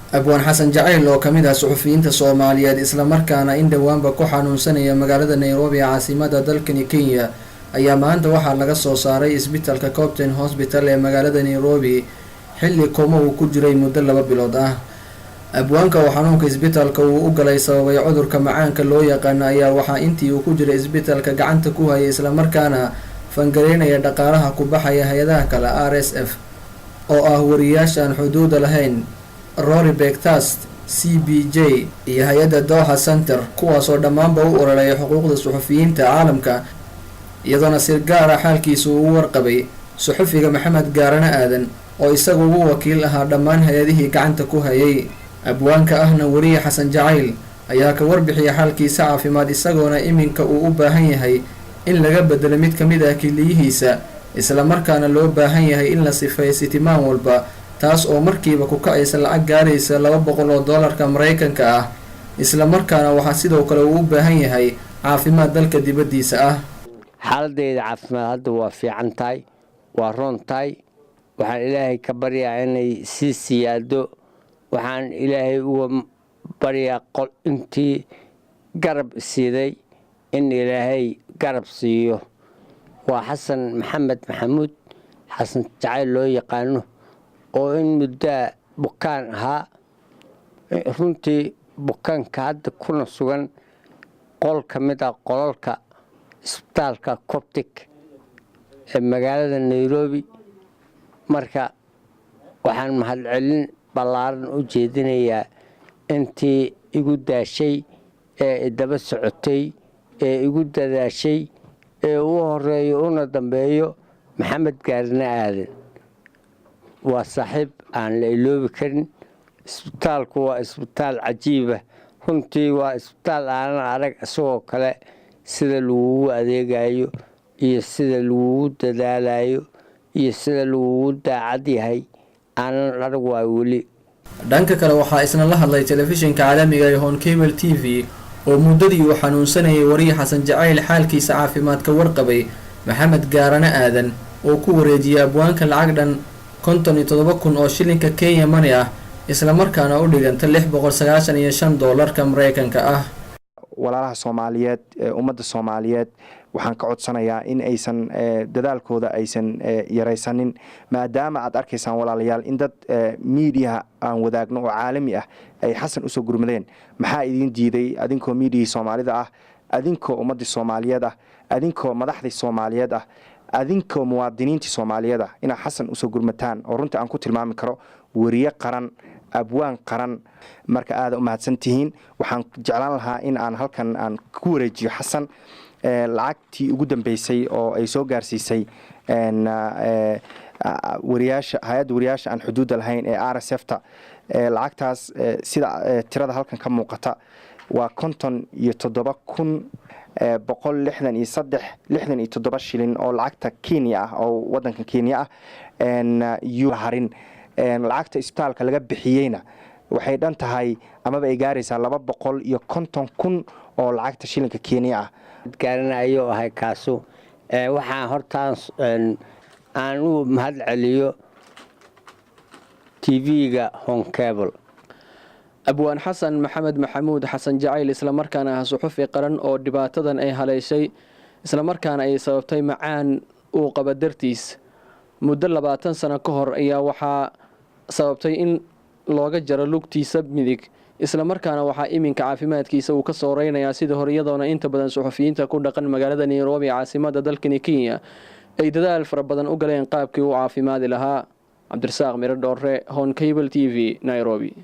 Abwaan Xasan Jacayl oo kamid ah suxufiyiinta Soomaaliyeed, islamarkaana in dhowaanba ku xanuunsanaya magaalada Nairobi ee caasimada dalkani Kenya, ayaa maanta waxaa laga soo saaray isbitalka Coptic Hospital ee magaalada Nairobi, xilli kooma uu ku jiray muddo 2 bilood ah. Abwaanka oo xanuunka isbitalka uu u galay sababay cudurka macaanka loo yaqaano ayaa waxaa intii uu ku jiray isbitalka gacanta ku hayay, islamarkaana fangareynaya dhaqaalaha ku baxaya hay-adaha kale RSF oo ah wariyaasha aan xuduuda lahayn, Rory Begtast, CPJ iyo hay-adda Doha Center, kuwaasoo dhammaanba u ololeeya xuquuqda suxufiyiinta caalamka, iyadoona si gaara xaalkiisa uu warqabay suxufiga Maxamed Gaarane Aadan oo isagu ugu wakiil ahaa dhammaan hay-adihii gacanta ku hayay. Abwaanka ahna weriye Xasan Jacayl ayaa ka warbixiyay xaalkiisa caafimaad, isagoona iminka uu u baahan yahay in laga bedelo mid ka mid ah kiliyihiisa, islamarkaana loo baahan yahay in la sifeeyo sitimaan walba, taas oo markiiba ku kacaysa lacag gaaraysa 200 oo doolarka Maraykanka ah. Islamarkaana waxaa sidoo kale uu u baahan yahay caafimaad dalka dibaddiisa ah. Xaaladeyda caafimaad hadda waa fiican tahay, waa roon tahay. Waxaan Ilaahay ka baryaa inay sii siyaado. Waxaan Ilaahay uga baryaa qol intii garab siiday in Ilaahay garab siiyo. Waa Xasan Maxamed Maxamuud, Xasan Jacayl loo yaqaano, oo in muddaa bukaan ahaa. Runtii bukaanka hadda kuna sugan qol ka mid ah qolalka isbitaalka Coptic ee magaalada Nairobi. Marka waxaan mahadcelin ballaaran u jeedinayaa intii igu daashay ee idaba socotay ee igu dadaashay, ee ugu horeeyo una dambeeyo Maxamed Gaarine Aadan. Waa saaxiib aan la iloobi karin. Isbitaalku waa isbitaal cajiiba runtii, waa isbitaal aanan arag isagoo kale. Sida lagugu adeegayo iyo sida lagugu dadaalayo iyo sida lagugu daacad yahay aanan arag waa weli. Dhanka kale, waxaa isna la hadlay telefishinka caalamiga ee Horn Cable TV oo muddadii uu xanuunsanayay wariye Xasan Jacayl xaalkiisa caafimaad ka warqabay, Maxamed Gaarane Aadan, oo ku wareejiyay abwaanka lacag dhan 57,000 oo shilinka Kenya money ah, islamarkaana u dhiganta 695 doolarka Mareykanka ah. Walaalaha Soomaaliyeed, ummadda Soomaaliyeed, waxaan ka codsanayaa in aysan dadaalkooda aysan yaraysanin, maadaama aad arkaysaan, walaalayaal, in dad miidiyaha aan wadaagno oo caalami ah ay Xasan usoo gurmadeen. Maxaa idiin diiday, adinkoo miidiyihii Soomaalida ah, adinkoo ummaddii Soomaaliyeed ah, adinkoo madaxdii Soomaaliyeed ah, adinkoo muwaadiniintii Soomaaliyeed ah, inaad Xasan usoo gurmataan, oo runtii aan ku tilmaami karo weriye qaran, abwaan qaran? Marka aada u mahadsan tihiin. Waxaan jeclaan lahaa in aan halkan aan ku wareejiyo Xasan lacagtii ugu dambeysay oo ay soo gaarsiisay wariyaasha hay-adda Wariyaasha aan Xuduudda Lahayn ee RSF ta. Lacagtaas, sida tirada halkan ka muuqata, waa 57,163.67 shilin oo lacagta Kenya ah, oo wadanka Kenya ah yu harin. Lacagta isbitaalka laga bixiyeyna waxay dhan tahay amaba ay gaaraysaa 250,000 oo lacagta shilinka Kenya ah. Gaarana ayuu ahay kaasu. Waxaan hortaan aan u mahad celiyo TV-ga Horn Cable. Abwaan Xasan Maxamed Maxamuud, Xasan Jacayl, islamarkaana ah suxufi qaran oo dhibaatadan ay haleeshay, islamarkaana ay sababtay macaan uu qaba dartiis muddo 20 sano ka hor, ayaa waxaa sababtay in looga jaro lugtiisa midig, islamarkaana waxaa iminka caafimaadkiisa uu ka soo reynayaa sida hore, iyadoona inta badan suxufiyiinta ku dhaqan magaalada Nairobi, caasimada dalkani Kenya, ay dadaal fara badan u galeen qaabkii uu caafimaadi lahaa. Cabdirasaaq Miro Dhoore, Horn Cable TV, Nairobi.